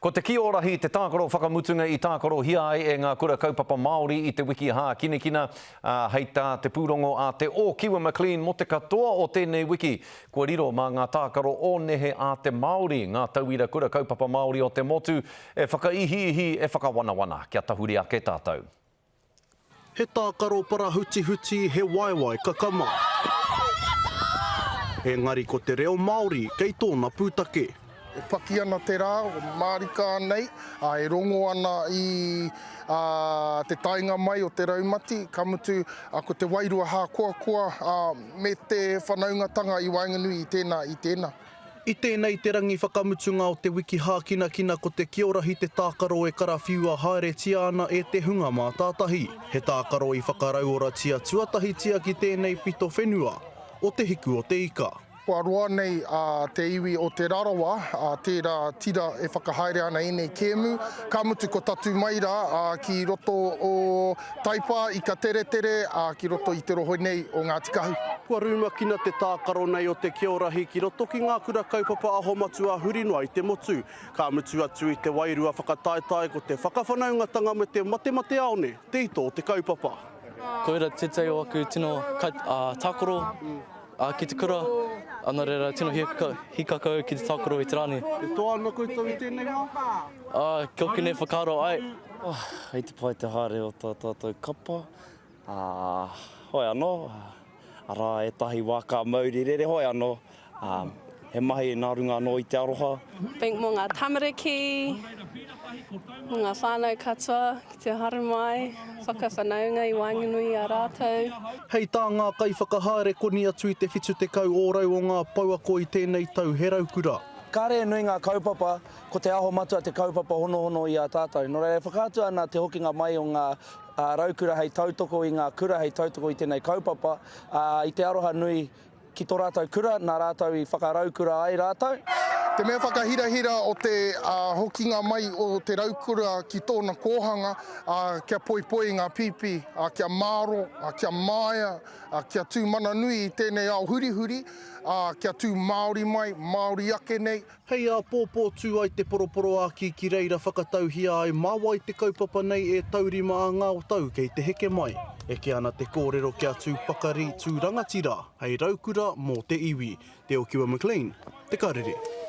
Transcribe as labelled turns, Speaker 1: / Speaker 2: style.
Speaker 1: Ko te Kī-o-Rahi te tākaro whakamutunga i tākarohia ai e ngā kura kaupapa Māori i te wiki hākinakina, ā, hei tā te pūrongo a Te Ōkiwa McLean mō te katoa o tēnei wiki, kua riro mā ngā tākaro o nehe a te Māori, ngā tauira kura kaupapa Māori o te motu, e whakaihiihi, e whakawanawana, kia tahuri ake tātou.
Speaker 2: He tākaro parahutihuti, he waewae kakama. Engari ko te reo Māori kei tōna pūtake.
Speaker 3: E paki ana te rā, mārika nei, ā, e rongo ana i te taenga mai o te raumati, ka mutu, ko te wairua hākoakoa, ā, me te whanaungatanga i waenganui i tēnā, i tēnā.
Speaker 2: I tēnei te rangi whakamutunga o te wiki hākinakina ko te Kiorahi te tākaro e karawhiua haeretia ana e te hunga mātātahi. He tākaro i whakarauoratia tuatahitia ki tēnei pito whenua o Te Hiku o te Ika.
Speaker 3: Kua roa nei te iwi o Te Rarawa, tērā tira e whakahaere ana ēnei kēmu, ka mutu ko tatū mai rā ki roto o Taipā, Ikateretere, ki roto i te rohe nei o Ngāti Kahu.
Speaker 2: Kua rumakina te tākaro nei o te Kiorahi ki roto ki ngā kura kaupapa aho matua huri noa i te motu. Ka mutu atu i te wairua whakataetae ko te whakawhanaungatanga me te matemateaone te ito o te kaupapa.
Speaker 4: Koira tētahi o aku tino kai, tākaro ki te kura, nā reira tino hikaka au ki te tākaro i te rā nei.
Speaker 2: E toa ana koutou i tēnei wā?
Speaker 4: Ki ōku nei whakaaro, āe.
Speaker 5: Hei te pai te haere o tā tātou kapa. Ā, hoi anō, arā ētahi wā ka mauri rere hoi anō, ā, he mahi nā runga anō i te aroha.
Speaker 6: Think mō ngā tamariki, mō ngā whānau katoa ki te haramai, whakawhanaunga i waenganui i a rātou.
Speaker 2: Hei tā ngā kaiwhakahaere koni atu i te 70 ōrau o ngā pouako i tēnei tau he raukura.
Speaker 7: Kāre e nui ngā kaupapa, ko Te Aho Matua te kaupapa honohono i a tātou. Nō reira e whakaatu ana te hokinga mai o ngā raukura hei tautoko i ngā kura, hei tautoko i tēnei kaupapa, ā, i te aroha nui ki tō rātou kura, nā rātou i whakaraukura ai rātou.
Speaker 3: Te mea whakahirahira o te hokinga mai o te raukura ki tōna kōhanga, kia poipoi i ngā pīpī, kia māro, kia māia, kia tū mana nui i tēnei ao hurihuri, kia tū Māori mai, Māori ake nei.
Speaker 2: Hei āpōpō tū ai te poroporoākī ki reira whakatauhia ai mā wai te kaupapa nei e taurima a ngā tau kei te heke mai. Eke ana te kōrero kia tū pakari, tū rangatira hei raukura mō te iwi. Te Okiwa McLean, Te Karere.